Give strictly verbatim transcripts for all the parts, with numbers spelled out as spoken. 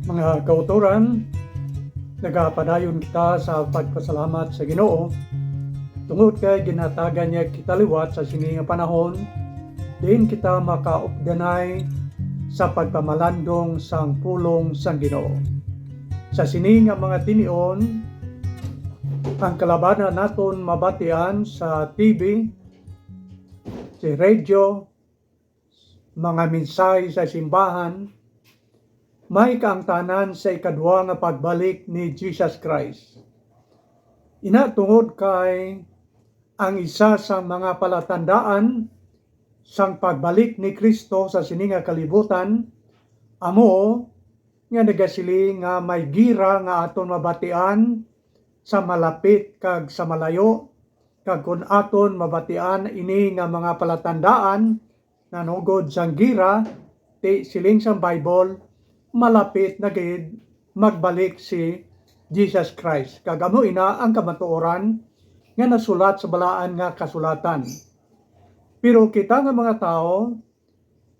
Mga kautoran, nagapadayon kita sa pagpasalamat sa Ginoo tungod kay ginhatagan niya kita liwat sa sini nga panahon, diin kita makaupdanay sa pagpamalandong sang pulong sang Ginoo. Sa sini nga mga tinion, ang kalabanan naton mabatian sa T V, sa radyo, mga mensahe sa simbahan, may kaangtanan sa ikadwa nga pagbalik ni Jesus Christ. Ina tungod kay ang isa sa mga palatandaan sang pagbalik ni Cristo sa sini nga kalibutan amo nga nagasiling nga may gira nga aton mabatian sa malapit kag sa malayo, kag kon aton mabatian ini nga mga palatandaan nanugod sang gira, ti siling sang Bible, malapit na gid magbalik si Jesus Christ. Kag amo ina ang kamatuoran nga nasulat sa Balaan nga Kasulatan. Pero kita nga mga tawo,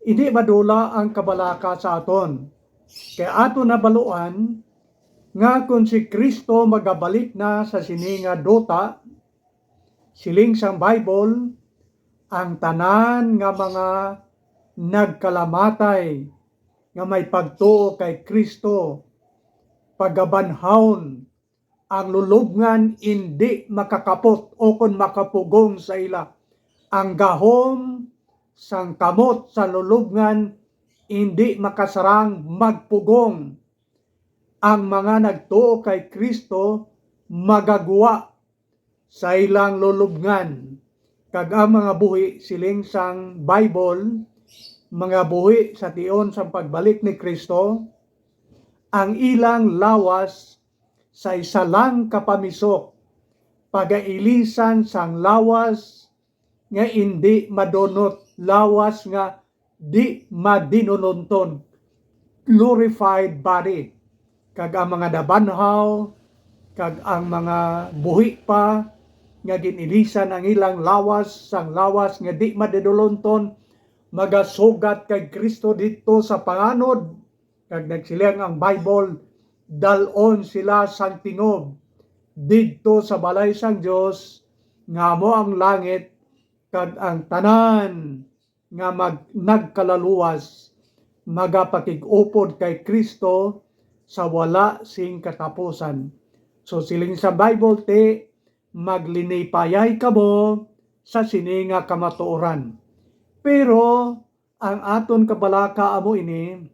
hindi madula ang kabalaka sa aton. Kay aton nabaluan nga kon si Cristo magabalik na sa sini nga duta, siling sang Bible, ang tanan nga mga nagkalamatay nga may pagtuo kay Cristo, pagabanhawon, ang lulubngan indi makakapot o kon makapugong sa ila. Ang gahom sang kamot sa lulubngan indi makasarang magpugong. Ang mga nagtuo kay Cristo magagwa sa ilang lulubngan, kag ang mga buhi, siling sang Bible, mga buhi sa tion sang pagbalik ni Cristo, ang ilang lawas sa isa lang ka pamisok, pagailisan sang lawas nga indi madunot, lawas nga di madinulonton, glorified body, kag ang mga nabanhaw, kag ang mga buhi pa nga gin-ilisan ang ilang lawas sang lawas nga di madinulonton, magasugat kay Cristo didto sa panganod, kag nagsiling ang Bible, dal-on sila sang tingob didto sa balay sang Dios, nga amo ang langit, kag ang tanan nga mag-, nagkalaluwas magapakig-upod kay Cristo sa wala sing katapusan. So, siling sa Bible, ti, maglinipayay kamo sa sini nga kamatuoran. Pero ang aton kabalaka amo ini,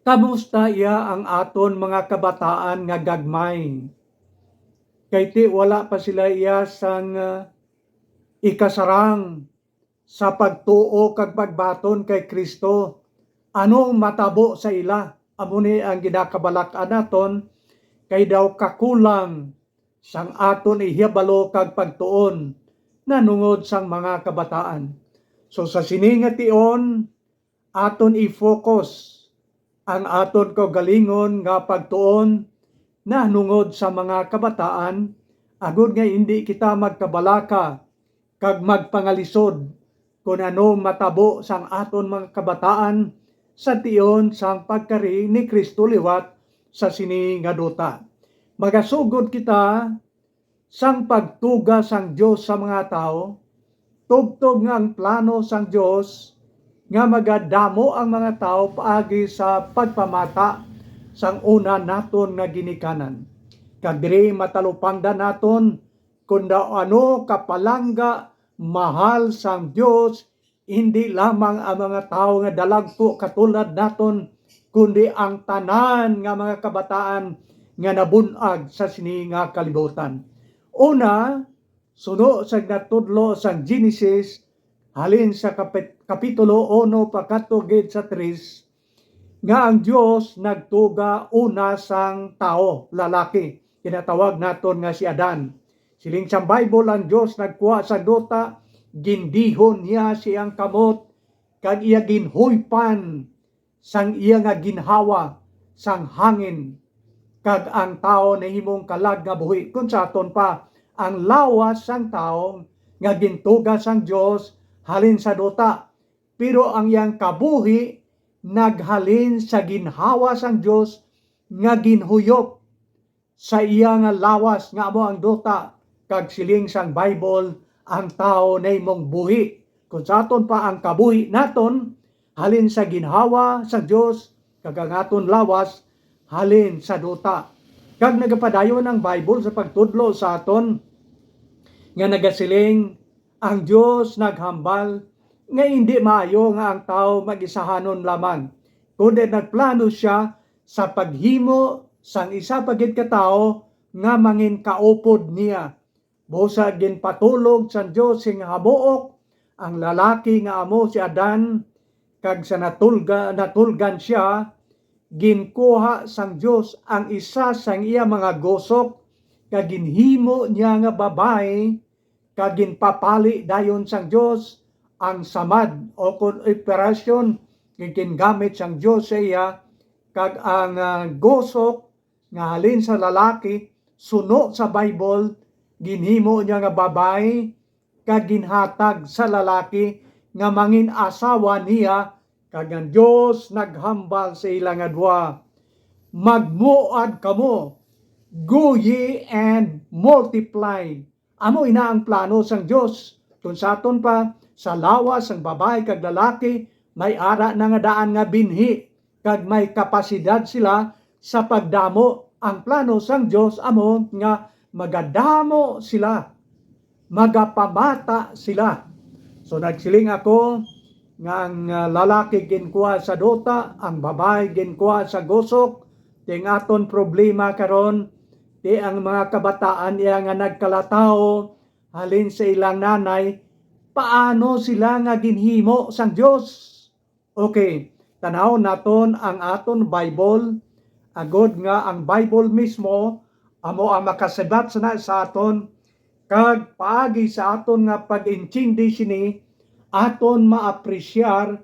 kamusta iya ang aton mga kabataan nga gagmay? Kay ti wala pa sila iya sang, ah, ikasarang sa pagtuo kag pagbaton kay Cristo. Ano ang matabo sa ila? Amo ni ang ginakabalak-an naton, kay daw kakulang sang aton ihibalo kag pagtuon nanungod sang mga kabataan. So, sa sini nga tion, aton i-focus ang aton kaugalingon nga pagtuon nanungod sa mga kabataan, agod nga indi kita magkabalaka kag magpangalisod kon ano matabo sang aton mga kabataan sa tion sang pagkari ni Cristo liwat sa sini nga duta. Magasugod kita sang pagtuga sang Dios sa mga tawo, tubtob nga ang plano sang Dios nga magadamo ang mga tawo paagi sa pagpamata sang una naton nga ginikanan. Kag diri matalupangdan naton kon daw ano kapalangga, mahal sang Dios, hindi lamang ang mga tawo nga dalagku katulad naton, kundi ang tanan nga mga kabataan nga nabun-ag sa sini nga kalibutan. Una, suno sa ginatudlo sang Genesis, halin sa kapit-, kapitulo uno pakadto gid sa tres, nga ang Dios nagtuga una sang tawo, lalaki, ginatawag naton nga si Adan. Siling sang Bible, ang Dios nagkuha sang duta, gindihon niya siyang kamot, kag iya ginhuypan sang iya nga ginhawa sang hangin, kag ang tawo nahimong kalag nga buhi. Kon sa aton pa, ang lawas sang tawo nga gintuga sang Dios halin sa duta, pero ang iyang kabuhi naghalin sa ginhawa sang Dios nga ginhuyop sa iya nga lawas nga amo ang duta, kag siling sang Bible, ang tawo nahimong buhi. Kung sa aton pa ang kabuhi naton halin sa ginhawa sa Dios, kag ang aton lawas halin sa duta. Kag nagapadayon ang Bible sa pagtudlo sa aton nga nagasiling, ang Dios naghambal nga indi maayo nga ang tawo mag-isahanon lamang, kundi nagplano sia sa paghimo sang isa pa gid ka tawo nga mangin kaupod niya. Busa ginpatulog sang Dios sing hamuok ang lalaki nga amo si Adan, kag sa natulga, natulgan sia, ginkuha sang Dios ang isa sang iya mga gusok, kag ginhimo niya nga babayi, kag ginpapali dayon sang Dios ang samad, o kon operasyon nga gingamit sang Dios sa iya, kag ang, ah, gusok nga halin sa lalaki, suno sa Bible, ginhimo niya nga babayi, kag ginhatag sa lalaki nga mangin asawa niya, kag ang Dios naghambal sa ila nga duha, "Magmuad kamo, go ye and multiply." Amo ina ang plano sang Dios. Kung sa aton pa, sa lawas sang babayi kag lalaki, may ara na nga daan nga binhi, kag may kapasidad sila sa pagdamo. Ang plano sang Dios amo nga magadamo sila, magapamata sila. So, nagsiling ako nga ang, ah, lalaki ginkuha sa duta, ang babayi ginkuha sa gusok. Ti ang aton problema karon, ti ang mga kabataan iya nga nagkalataw halin sa ilang nanay, paano sila nga ginhimo sang Dios? Okay, tan-awon naton ang aton Bible, agod nga ang Bible mismo amo ang makasibat sana sa aton, kag paagi sa aton nga pag-intindi sini, aton maapresyar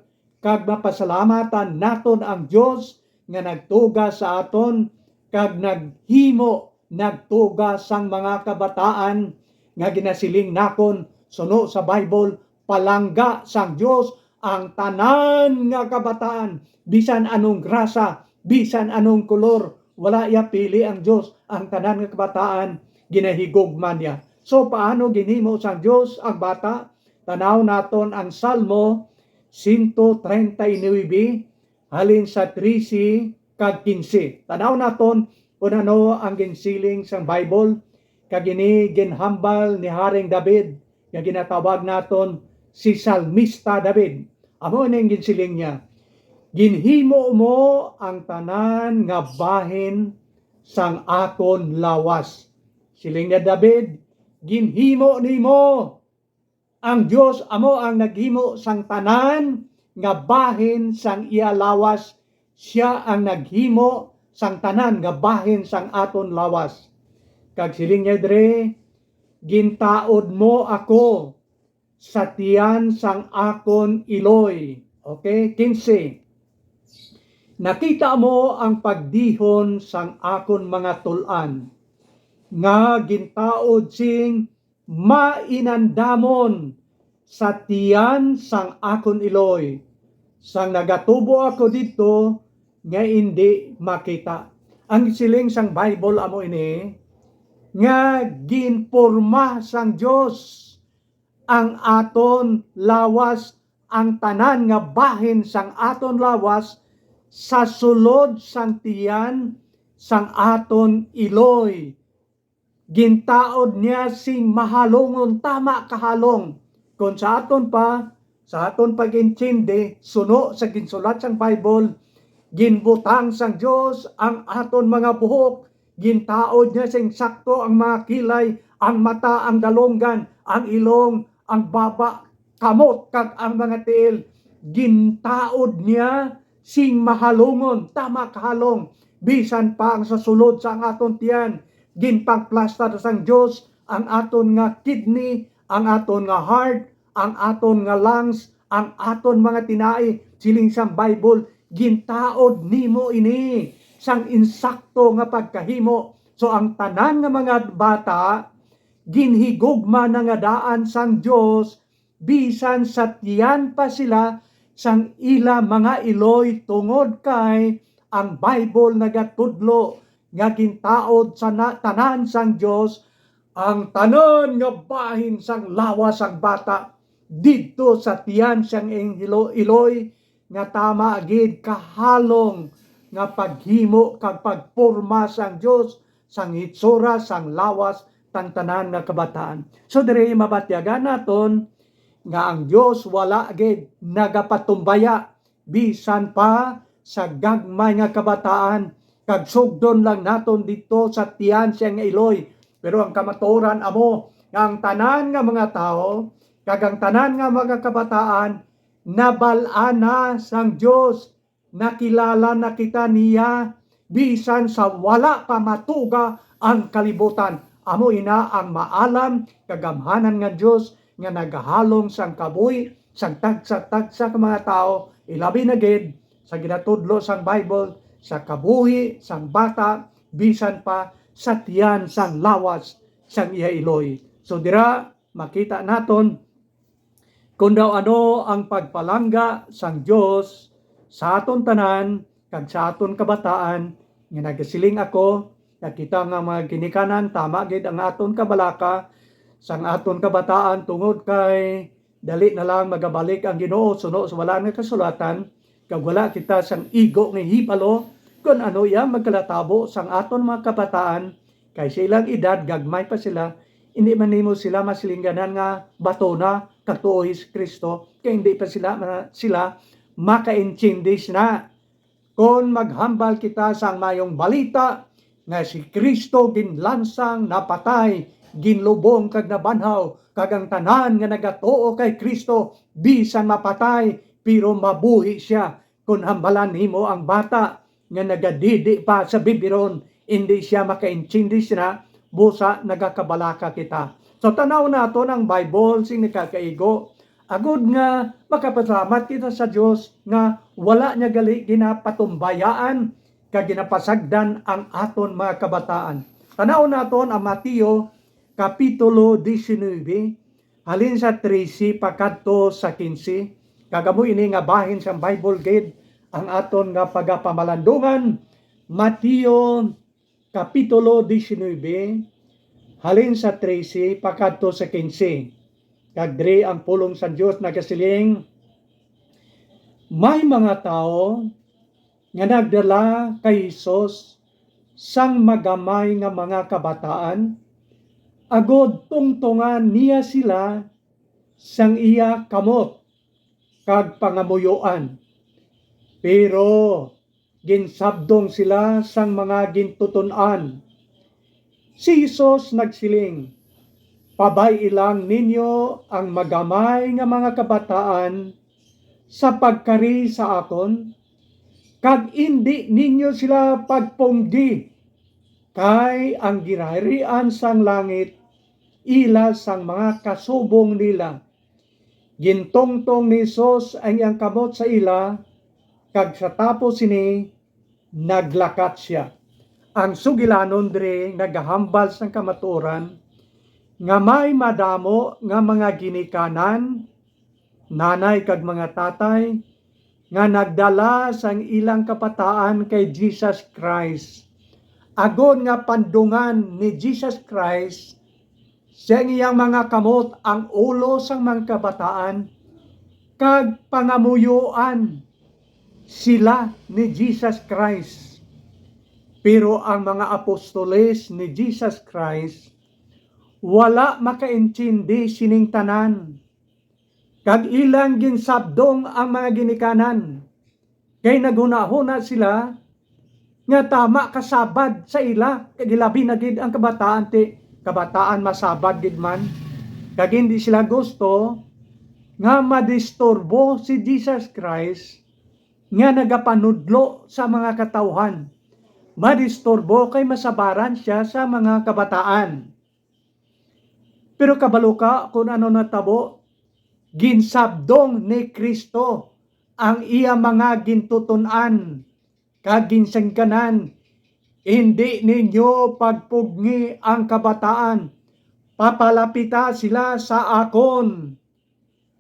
kag mapasalamatan naton ang Dios nga nagtuga sa aton kag naghimo, nagtuga sang mga kabataan nga ginasiling nakon suno sa Bible, palangga sang Dios ang tanan nga kabataan, bisan anong grasa, bisan anong kolor, wala iya pili ang Dios, ang tanan nga kabataan ginahigugma niya. So, paano ginhimo sang Dios ang bata? Tanaw naton ang Salmo sento treinta y nuebe, halin sa trese kag kinse. Tanaw naton kung ano ang ginsiling sang Bible, kag ini ginhambal ni Haring David, nga ginatawag naton si Salmista David. Amo ini ang ginsiling niya, "Ginhimo mo ang tanan nga bahin sang akon lawas." Siling ni David, "Ginhimo nimo ang Dios, amo ang naghimo sang tanan nga bahin sang iya lawas. Sia ang naghimo sang tanan nga bahin sang aton lawas." Kag siling niya diri, "Gintaod mo ako sa tiyan sang akon iloy." Okay, kinse. "Nakita mo ang pagdihon sang akon mga tul-an, nga gintaod sing mainandamon sa tiyan sang akon iloy, sang nagatubo ako didto nga indi makita." Ang siling sang Bible amo ini, nga ginporma sang Dios ang aton lawas, ang tanan nga bahin sang aton lawas sa sulod sang tiyan sang aton iloy. Gintaod niya sing mahalongon, tama kahalong. Kon sa aton pa, sa aton pag-intindi, suno sa ginsulat sang Bible, ginbutang sang Dios ang aton mga buhok, gintaod niya sing sakto ang mga kilay, ang mata, ang dalunggan, ang ilong, ang baba, kamot, kag ang mga tiil. Gintaod niya sing mahalongon, tama kahalong, bisan pa ang sa sulod sang aton tiyan. Ginpangplastar sang Dios ang aton nga kidney, ang aton nga heart, ang aton nga lungs, ang aton mga tinai. Siling sang Bible, "Gintaod nimo ini sang insakto nga pagkahimo." So, ang tanan nga mga bata, ginhigugma na nga daan sang Dios, bisan sa tiyan pa sila, sang ila mga iloy, tungod kay ang Bible nagatudlo nga gintaod sa na-, tanan sang Dios ang tanan nga bahin sang lawas sang bata didto sa tiyan sang ing hilo-, iloy, nga tama gid kahalong nga paghimo kag pagporma sang Dios sang hitsura sang lawas tang tanan nga kabataan. So, diri mabatyagan naton nga ang Dios wala gid nagapatumbaya bisan pa sa gagmay nga kabataan, kag sugdon lang naton didto sa tiyan sang iyang iloy. Pero ang kamatuoran amo nga ang tanan nga mga tawo kag ang tanan nga mga kabataan nabal-an na sang Dios. Nakilala na kita niya bisan sa wala pa matuga ang kalibutan. Amo ina ang maalam kagamhanan nga Dios nga nagahalong sang kabuhi sang tagsa-tagsa ka mga tawo, ilabi na gid sa ginatudlo sang Bible, sa kabuhi sang bata bisan pa sa tiyan sang lawas sang iya iloy. So dira makita naton kon daw ano ang pagpalangga sang Dios sa aton tanan kag sa aton kabataan, nga nagasiling ako nga kita nga mga ginikanan, tama gid ang aton kabalaka sang aton kabataan, tungod kay dali na lang magabalik ang Ginoo suno sa wala nga kasulatan, kag wala kita sang igo nga hibalo kon ano iya magkalatabo sang aton mga kabataan, kay sa ilang edad gagmay pa sila, hindi man nimo sila masilingganan nga batona kag tuohi si Cristo, kay hindi pa sila, sila makaintindi sina. Kon maghambal kita sang mayong balita nga si Cristo ginlansang, napatay, ginlubong kag nabanhaw, kag ang tanan nga nagatuo kay Cristo bisan mapatay pero mabuhi sia. Kon hambalan nimo ang bata nga nagadidi pa sa bibiron, indi sia makaintindi sina, busa nagakabalaka kita. So, tanaw naton ang Bible sing nakakaigo, agod nga makapasalamat kita sa Dios nga wala niya gali ginapatumbayaan kag ginapasagdan ang aton mga kabataan. Tanaw naton ang Mateo Kapitulo diecinuebe, halin sa trese pakadto sa quince. Kag amo ini nga bahin sang Bible gid ang aton nga pagapamalandungan, Mateo Kapitulo diecinuebe, halin sa trese pakadto sa quince. Kag diri ang pulong sang Dios nagasiling, may mga tawo nga nagdala kay Jesus sang magamay nga mga kabataan, agod tungtongan niya sila sang iya kamot kag pangamuyoan. Pero ginsabdong sila sang mga gintuton-an. Si Jesus nagsiling, "Pabay-i lang ninyo ang magamay nga mga kabataan sa pagkari sa akon, kag indi ninyo sila pagpunggi, kay ang ginharian sang langit ila sang mga kasubong nila." Gintungtong ni Jesus ang iyang kamot sa ila, kag sa tapos sini, naglakat sia. Ang sugilanon diri nagahambal sang kamatuoran nga may madamo nga mga ginikanan, nanay kag mga tatay, nga nagdala sang ilang kabataan kay Jesus Christ, agod nga pandungan ni Jesus Christ sang iyang mga kamot ang ulo sang mga kabataan, kag pangamuyoan sila ni Jesus Christ. Pero ang mga apostoles ni Jesus Christ wala makaintindi sining tanan, kag ilang ginsabdong ang mga ginikanan, kay naghunahuna sila nga tama ka sabad sa ila, kag ilabi na gid ang kabataan, ti kabataan masabad gid man, kag hindi sila gusto nga madisturbo si Jesus Christ nga nagapanudlo sa mga katawhan. Madisturbo kay masabaran sia sa mga kabataan. Pero kabalo ka kon ano natabo? Ginsabdong ni Cristo ang iya mga gintuton-an kag ginsingganan, "Indi ninyo pagpugni ang kabataan. Papalapita sila sa akon,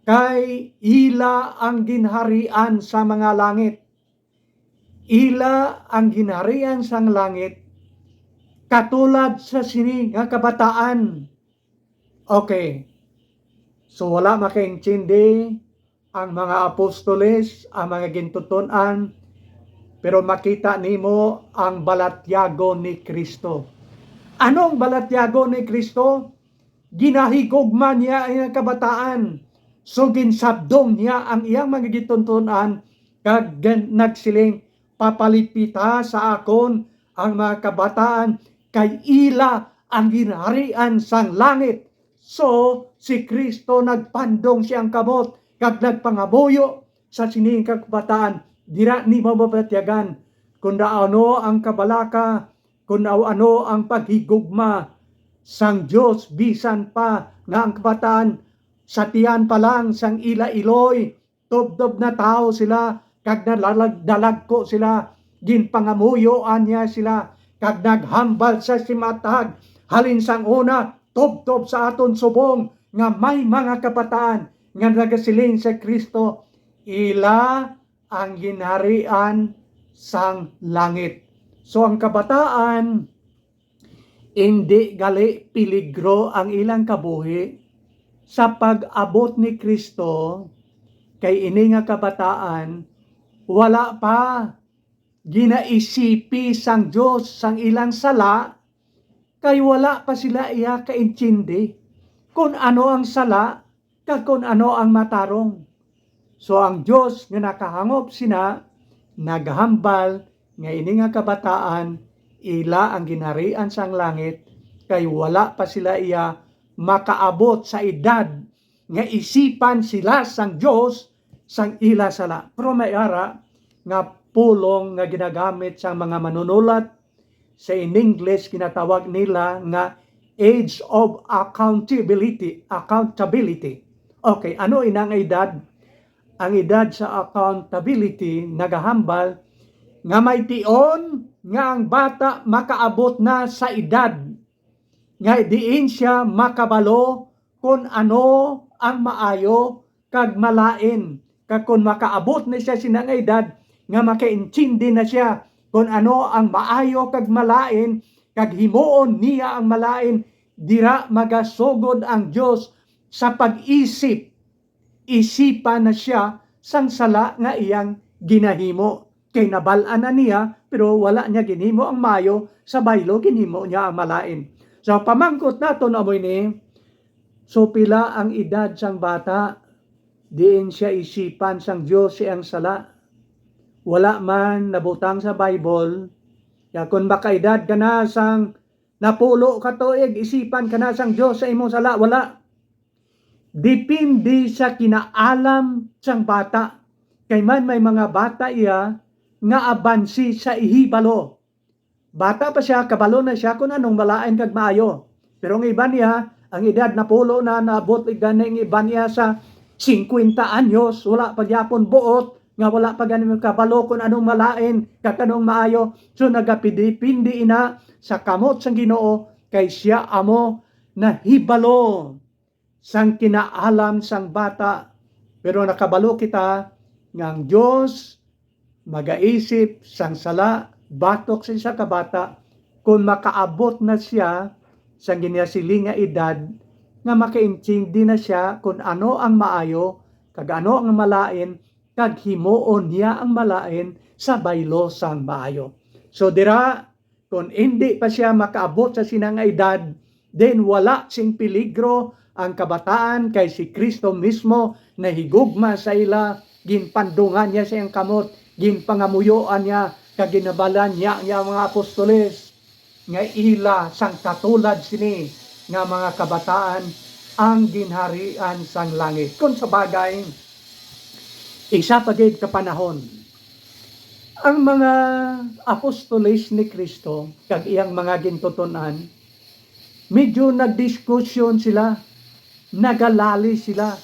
Kay ila ang ginharian sa mga langit. Ila ang ginharian sang langit, katulad sa sini nga kabataan. Okay. So, wala makaintindi ang mga apostoles, ang mga gintuton-an, pero makita nimo ang balatyagon ni Cristo. Anong balatyagon ni Cristo? Ginahigugma niya ang kabataan. So, ginsabdong niya ang iyang mga gintuton-an kag gan-, nagsiling, "Papalipita sa akon ang mga kabataan, kay ila ang ginharian sang langit." So, si Cristo nagpandong siyang kamot kag nagpangamuyo sa sining kabataan, "Dira nimo mabatyagan kon ano ang kabalaka, kon ano ang paghigugma sang Dios, bisan pa nga ang kabataan sa tiyan pa lang sang ila iloy, tubtob na tawo sila, kag nalalag-, nalagko sila. Ginpangamuyoan niya sila, kag naghambal sa simatag halin sang una, tubtob sa aton subong, nga may mga kabataan nga nagasiling sa Cristo, ila ang ginharian sang langit. So, ang kabataan, indi gali peligro ang ilang kabuhi sa pag-abot ni Cristo, kay ini nga kabataan wala pa ginaisipi sang Dios sang ilang sala, kay wala pa sila iya kaintindi kon ano ang sala kag kon ano ang matarong. So, ang Dios nga nakahangop sina naghambal nga ini nga kabataan ila ang ginharian sang langit, kay wala pa sila iya makaabot sa edad nga isipan sila sang Dios sang ila sala. Pero may ara nga pulong nga ginagamit sang mga manunulat sa in English, ginatawag nila nga age of accountability, accountability. Okay, ano ina nga edad? Ang edad sa accountability nagahambal nga may tion nga ang bata makaabot na sa edad nga diin siya makabalo kon ano ang maayo kag malain, kag kon makaabot na siya sina nga edad nga makaintindi na siya kon ano ang maayo kag malain, kag himuon niya ang malain, dira magasugod ang Dios sa pag-isip, isipan na siya sang sala nga iyang ginahimo, kay nabal-an na niya, pero wala niya ginhimo ang mayo, sa baylo ginhimo niya ang malain. So, pamangkot naton amo ini, so, pila ang edad sang bata diin siya isipan sang Dios iyang sala? Wala man nabutang sa Bible. Ya, kon makaedad ka na sang napulo ka tuig, isipan ka na sang Dios sa imong sala? Wala. Depende sa kinaalam sang bata. Kay man may mga bata iya nga abansi sa ihibalo. Bata pa siya, kabalo na siya kung anong malain kag maayo. Pero ang iban niya, ang edad napulo na, naabot gani ang iban niya sa singkwenta anyos, wala pa gyapon buot, nga wala pa gani kabalo kung anong malain kag anong maayo. So, nagapidipindi ina sa kamot sang Ginoo, kay siya amo nahibalo sang kinaalam sang bata. Pero nakabalo kita nga ang Dios magaisip sang sala batok sa isa ka bata kon makaabot na siya sang ginasiling nga edad, nga makaintindi na siya kon ano ang maayo kag ano ang malain, kag himuon niya ang malain sa baylo sang maayo. So, dira, kon indi pa sia makaabot sa sina nga edad, then wala sing peligro ang kabataan, kay si Cristo mismo nahigugma sa ila, ginpandungan niya sa iyang kamot, ginpangamuyoan niya, kag ginabalan niya ang iyang mga apostoles nga ila sang katulad sini nga mga kabataan ang ginharian sang langit. Kon sa bagay, isa pa gid ka panahon, ang mga apostoles ni Cristo kag iyang mga gintuton-an, medyo nagdiskusyon sila, nagalali sila.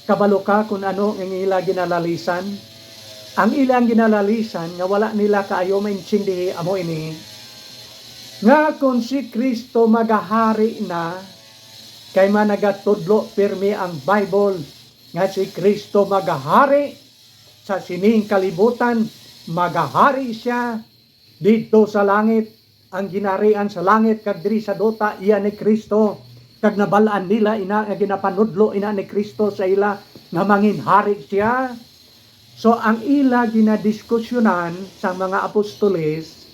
Kabalo ka kon ano ang ila ginalalisan? Ang ilang ginalalisan nga wala nila kaayo maintindihi amo ini, nga kon si Cristo magahari na, kay man nagatudlo pirmi ang Bible nga si Cristo magahari sa sining kalibutan, magahari sia didto sa langit. Ang ginharian sa langit kag diri sa duta iya ni Cristo, kag nabal-an nila ina nga ginapanudlo ina ni Cristo sa ila nga manginhari sia. So, ang ila ginadiskusyonan sang mga apostoles,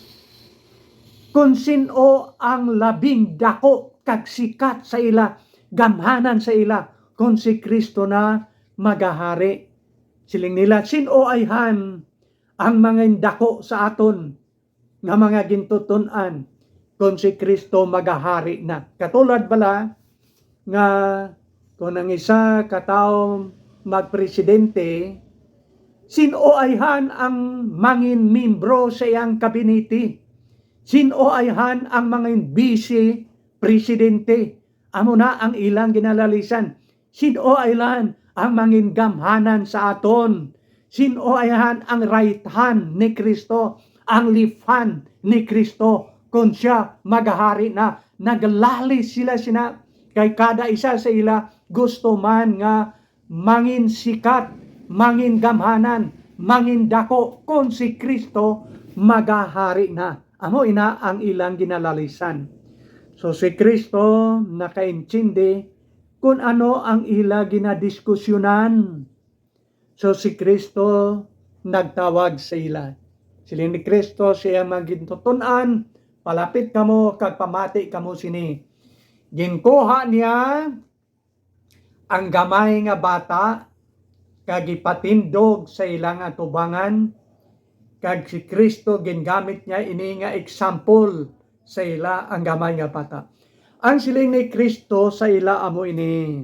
kon sin-o ang labing dako kag sikat sa ila, gamhanan sa ila, kon si Cristo na magahari. Siling nila, "Sin-o ayhan ang mangindako sa aton nga mga gintuton-an kon si Cristo magahari na?" Katulad bala nga kon ang isa ka tawo magpresidente, sin-o ayhan ang mangin membro sa iyang kabinete? Sin-o ayhan ang mangin vice presidente? Amo na ang ilang ginalalisan. Sin-o ayhan ang mangin gamhanan sa aton? Sin-o ayhan ang right hand ni Cristo, ang left hand ni Cristo, kon sia magahari na? Naglalis sila sina, kay kada isa sa ila gusto man nga mangin sikat, mangin gamhanan, mangin dako, kon si Cristo magahari na. Amo ina ang ilang ginalalisan. So, si Cristo nakaintindi kon ano ang ila ginadiskusyonan. So, si Cristo nagtawag sa ila. Siling ni Cristo sa iyang mga gintuton-an, "Palapit kamo kag pamati kamo sini." Ginkuha niya ang gamay nga bata kag ipatindog sa ilang atubangan, kag si Cristo gingamit niya ini nga example sa ila, ang gamay nga bata. Ang siling ni Cristo sa ila amo ini,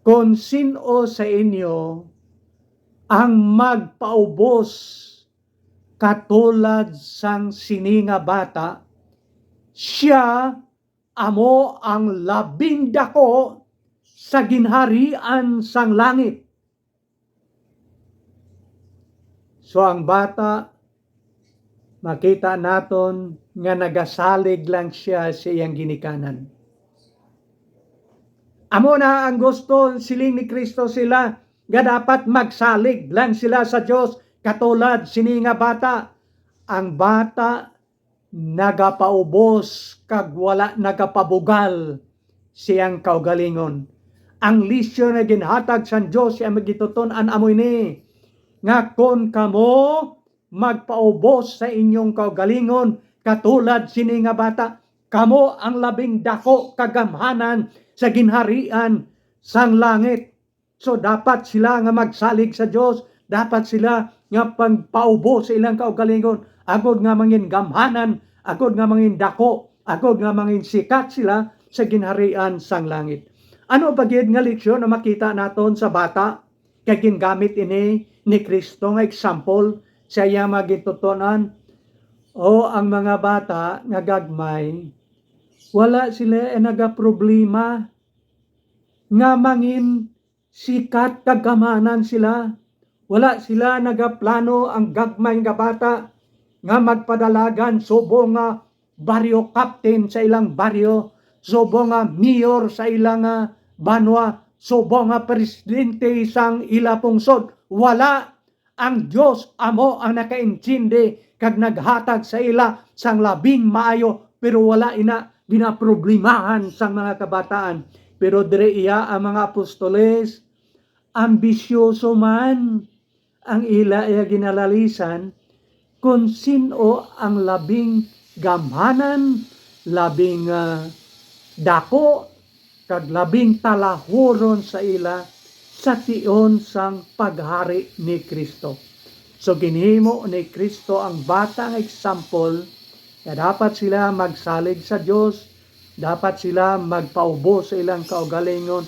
"Kon sin-o sa inyo ang magpaubos katulad sang sini nga bata, sia amo ang labing dako sa ginharian sang langit." So, ang bata, makita naton nga nagasalig lang sia sa iyang ginikanan. Amo na ang gusto, siling ni Cristo sila, nga dapat magsalig lang sila sa Dios katulad sini nga bata. Ang bata nagapaubos kag wala nagapabugal siyang kaugalingon. Ang lisyon nga ginhatag sang Dios sa iyang mga gintuton-an amo ini, nga kon kamo magpaubos sa inyong kaugalingon katulad sini nga bata, kamo ang labing dako kagamhanan sa ginharian sang langit. So, dapat sila nga magsalig sa Dios, dapat sila nga pagpaubos sa ilang kaugalingon, agod nga mangin gamhanan, agod nga mangin dako, agod nga mangin sikat sila sa ginharian sang langit. Ano pa gid nga leksyon ang makita naton sa bata? Kay gingamit ini ni Cristo nga example sa iya mga gintuton-an. O, ang mga bata nga gagmay, wala sila, eh, nagaproblema nga mangin sikat kag gamhanan sila. Wala sila nagaplano ang gagmay nga bata nga magpadalagan subong nga baryo captain sa ilang baryo, subong nga mayor sa ilang, ah, banwa, subong nga presidente sang ila pungsod. Wala. Ang Dios amo ang nakaintindi kag naghatag sa ila sang labing maayo, pero wala ina ginaproblemahan sang mga kabataan. Pero diri iya ang mga apostoles, ambisyoso man ang ila iya ginalalisan kon sin-o ang labing gamhanan, labing, ah, dako, kag labing talahuron sa ila sa tion sang paghari ni Cristo. So, ginhimo ni Cristo ang bata nga example nga dapat sila magsalig sa Dios, dapat sila magpaubos sa ilang kaugalingon,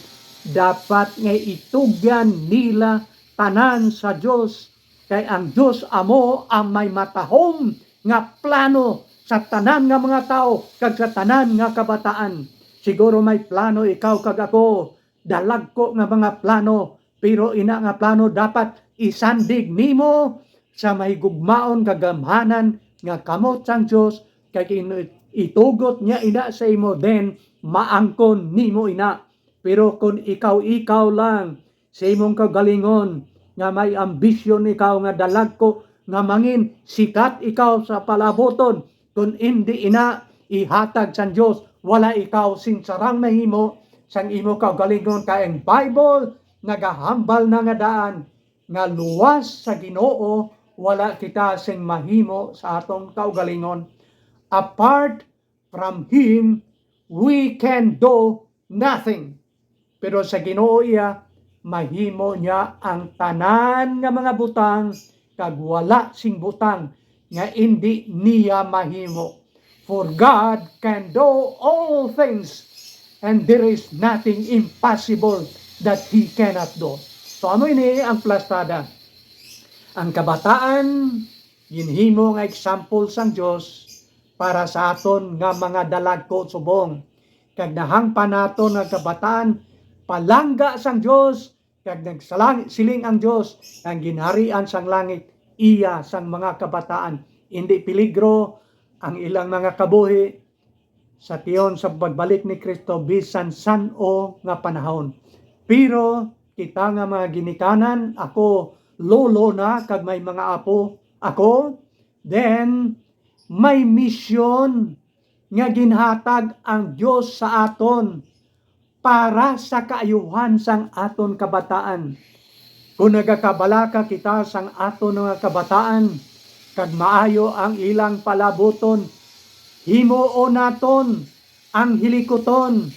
dapat nga itugyan nila tanan sa Dios, kay ang Dios amo ang may matahom nga plano sa tanan nga mga tawo kag sa tanan nga kabataan. Siguro may plano ikaw kag ako, dalagko nga mga plano, pero ina nga plano dapat isandig nimo sa mahigugmaon nga gamhanan nga kamot sang Dios, kag in-, itugot niya ina sa imo, then maangkon nimo ina. Pero kon ikaw-ikaw lang sa imong kaugalingon, nga may ambisyon ikaw nga dalagko, nga mangin sikat ikaw sa palabuton, kon indi ina ihatag sang Dios, wala ikaw sing sarang mahimo sang imo kaugalingon, kay ang Bible nagahambal na nga daan nga luwas sa Ginoo wala kita sing mahimo sa aton kaugalingon. Apart from Him, we can do nothing. Pero sa Ginoo iya, mahimo niya ang tanan nga mga butang, kag wala sing butang nga indi niya mahimo. For God can do all things, and there is nothing impossible that He cannot do. So, amo ini ang plastada. Ang kabataan, ginhimo nga example sang Dios para sa aton nga mga dalagko subong. Kag nahangpan naton nga kabataan, palangga sang Dios, kag nagsalang-, siling ang Dios, ang ginharian sang langit, iya sang mga kabataan. Indi peligro ang ilang mga kabuhi sa tion sa pagbalik ni Cristo, bisan san-o nga panahon. Pero kita nga mga ginikanan, ako, lolo na, kag may mga apo ako, then may misyon nga ginhatag ang Dios sa aton para sa kaayuhan sang aton kabataan. Kon nagakabalaka kita sang aton mga kabataan, kag maayo ang ilang palabuton, himuon naton ang hilikuton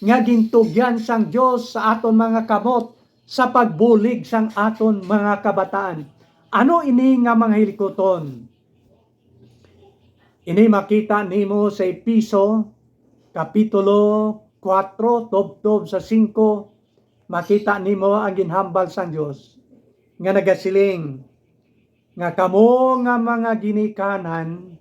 nga gintugyan sang Dios sa aton mga kamot sa pagbulig sang aton mga kabataan. Ano ini nga mga hilikuton? Ini makita nimo sa Efeso, Kapitulo kuwatro, tubtob sa singko, makita nimo ang ginhambal sang Dios nga nagasiling nga, "Kamo nga mga ginikanan,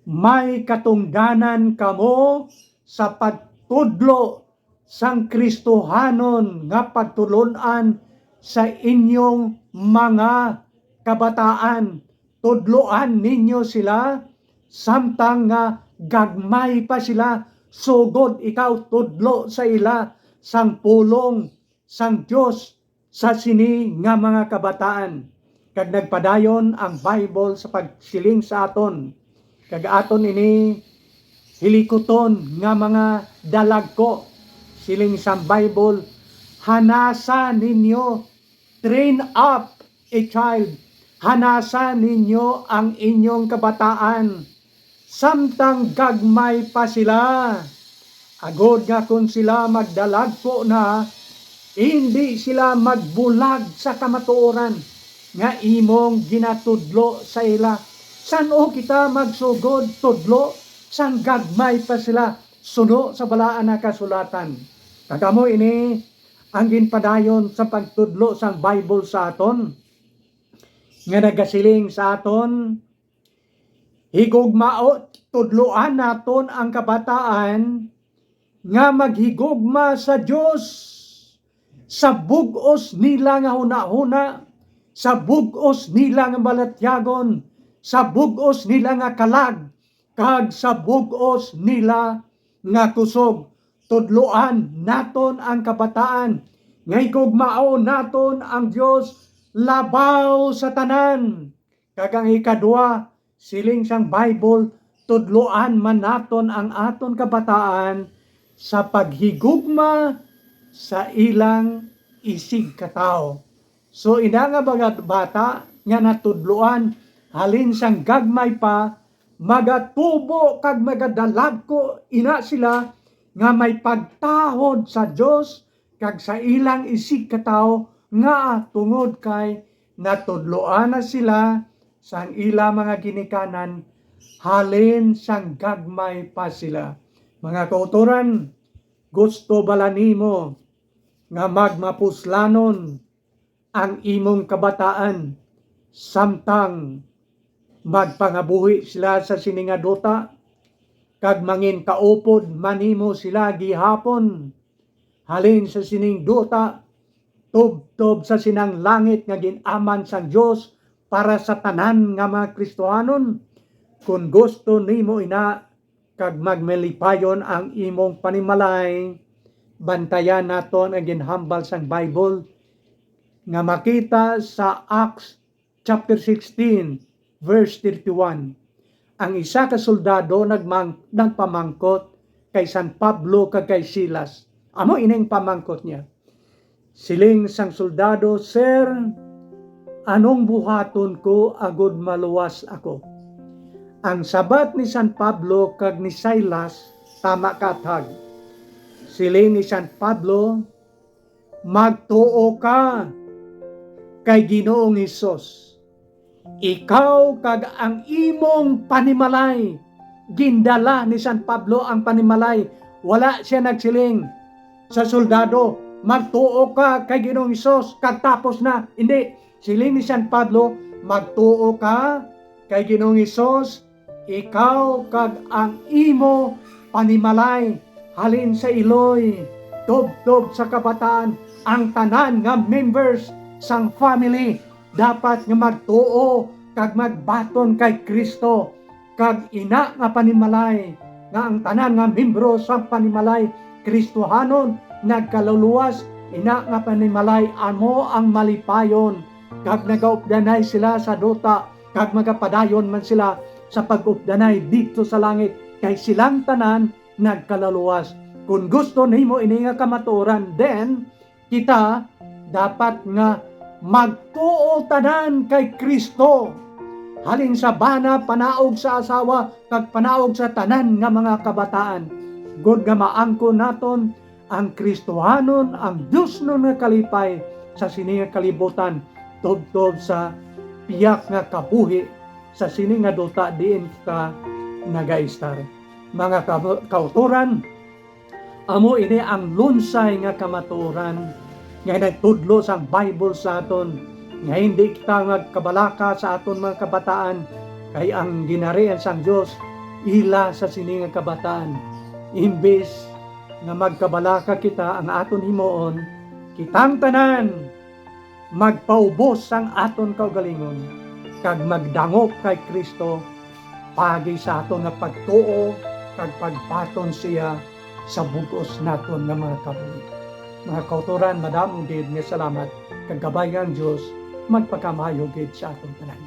may katungdanan kamo sa pagtudlo sang Kristohanon nga pagtulon-an sa inyong mga kabataan. Tudloan ninyo sila samtang nga gagmay pa sila, sugod ikaw tudlo sa ila sang pulong sang Dios sa sini nga mga kabataan." Kag nagpadayon ang Bible sa pagsiling sa aton, kag aton ini hilikuton nga mga dalagko. Siling sang Bible, "Hanasa ninyo, train up a child." Hanasa ninyo ang inyong kabataan samtang gagmay pa sila, agod nga kon sila magdalagko na, indi sila magbulag sa kamatuoran nga imong ginatudlo sa ila. San-o kita magsugod tudlo sang gagmay pa sila suno sa Balaan nga Kasulatan? Kag amo ini ang ginpadayon sa pagtudlo sang Bible sa aton, nga nagasiling sa aton, higugmao, tudloan naton ang kabataan nga maghigugma sa Dios, sa bug-os nila nga hunahuna, sa bug-os nila nga balatyagon, sa bug-os nila nga kalag, kag sa bug-os nila nga kusog. Tudloan naton ang kabataan nga higugmaon naton ang Dios labaw sa tanan. Kag ang ikadua, siling sang Bible, tudloan man naton ang aton kabataan sa paghigugma sa ilang isigkatawo. So, ina nga mga bata nga natudloan halin sang gagmay pa, magatubo kag magadalagko ina sila nga may pagtahod sa Dios kag sa ilang isigkatawo, nga tungod kay natudloan na sila sang ila mga ginikanan halin sang gagmay pa sila. Mga kautoran, gusto bala nimo nga magmapuslanon ang imong kabataan samtang magpangabuhi sila sa sini nga duta, kag mangin kaupod man nimo sila gihapon halin sa sining duta, tubtob sa sinang langit nga gin-aman sang Dios para sa tanan nga mga Kristohanon? Kon gusto nimo ina, kag magmalipayon ang imong panimalay, bantayan naton ang ginhambal sang Bible nga makita sa Acts chapter sixteen, verse thirty-one. Ang isa ka soldado nagmang-, nagpamangkot kay San Pablo kag kay Silas. Amo ining pamangkot niya. Siling sang soldado, "Sir, anong buhaton ko agud maluwas ako?" Ang sabat ni San Pablo kag ni Silas tama kaathag. Siling ni San Pablo, "Magtuo ka kay Ginoong Hesus, ikaw kag ang imong panimalay." Gindala ni San Pablo ang panimalay. Wala sia nagsiling sa soldado, "Magtuo ka kay Ginoong Hesus, kag tapos na." Hindi. Siling ni San Pablo, "Magtuo ka kay Ginoong Hesus, ikaw kag ang imo panimalay, halin sa iloy, tubtob sa kabataan, ang tanan nga members sang family dapat nga magtuo kag magbaton kay Cristo, kag ina nga panimalay nga ang tanan nga membro sang panimalay Kristohanon nagkaluluwas, ina nga panimalay amo ang malipayon kag nagaupdanay sila sa duta, kag magapadayon man sila sa pag-updanay didto sa langit, kay silang tanan nagkalaluwas. Kon gusto nimo ini nga kamatuoran, then kita dapat nga magtuo tanan kay Cristo, halin sa bana panaog sa asawa kag panaog sa tanan nga mga kabataan, gud nga maangkon naton ang Kristohanon, ang diosnon nga kalipay sa sini nga kalibutan, tubtob sa piyak nga kabuhi sa sini nga duta diin kita nagaistar. Mga ka-, kautoran, amo ini ang lunsay nga kamatuoran nga nagtudlo sang Bible sa aton, nga hindi kita magkabalaka sa aton mga kabataan, kay ang ginharian sang Dios ila sa sini nga kabataan. Imbis nga magkabalaka kita, ang aton himuon, kitang tanan magpaubos sang aton kaugalingon kag magdangop kay Cristo paagi sa aton nga pagtuo kag pagbaton siya sa bug-os naton nga mga kabuhi. Mga kautoran, madamo gid nga salamat, kag kabay nga ang Dios magpakamaayo gid sa aton tanan.